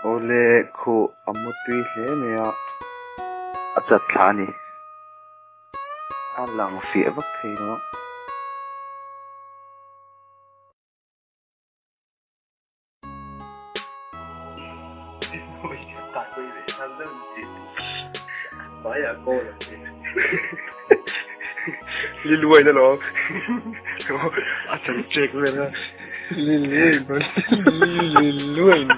Awle khuh a mu tui hle mai a, a chat thla a ni. A lang fiah vak thei lo a. Liluain alawm a chan chek vel a Liluain Liluain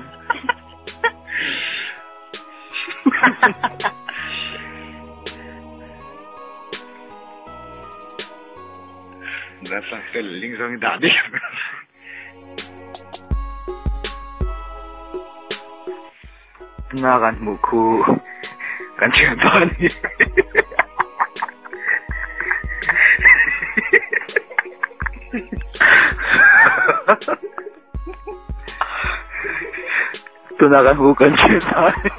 Tuna kan hmuh khu kan thian ta a ni. Tuna kan hmuh kan thian ta a ni.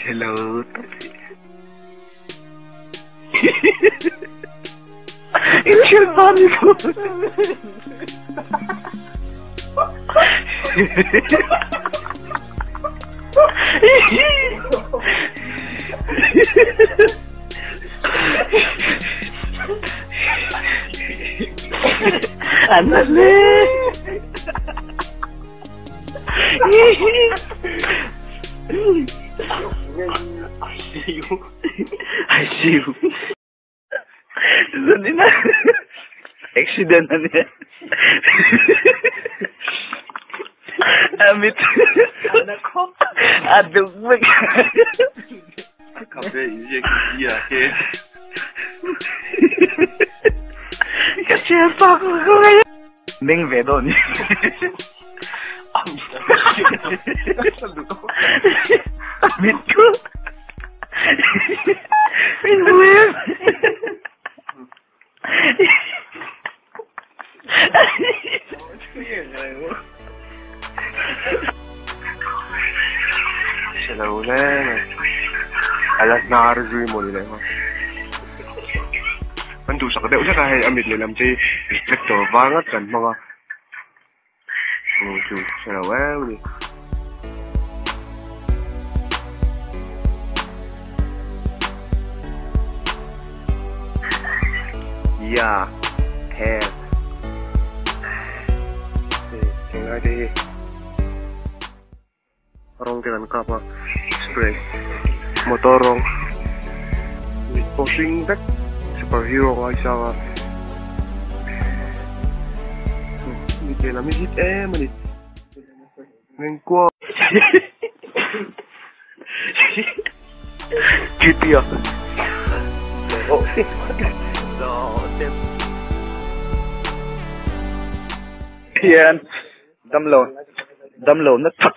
Hello. Ándale. I see you. Zanin a accident a nia. A mit a duk vek. Kape inziak hi a ke. Ka chair tak ka Meng ve dawn ni. A mit chu min hmu em? Hre lo hle mai. A la hnar zui maw ni leh nghal. Kan duhsak deuh hlek a hei a mit lehlam te hi reflector var ngat kan hmang a. Aw chu hre lo em a ni. Ya hel Heng lai te hi rawng te kan kap a spray motor rawng mit pawh hring vek super hero ngaisang a. Mi te lam hi hit em a ni. Engkual. GP a. Hian damlo damlo na tak.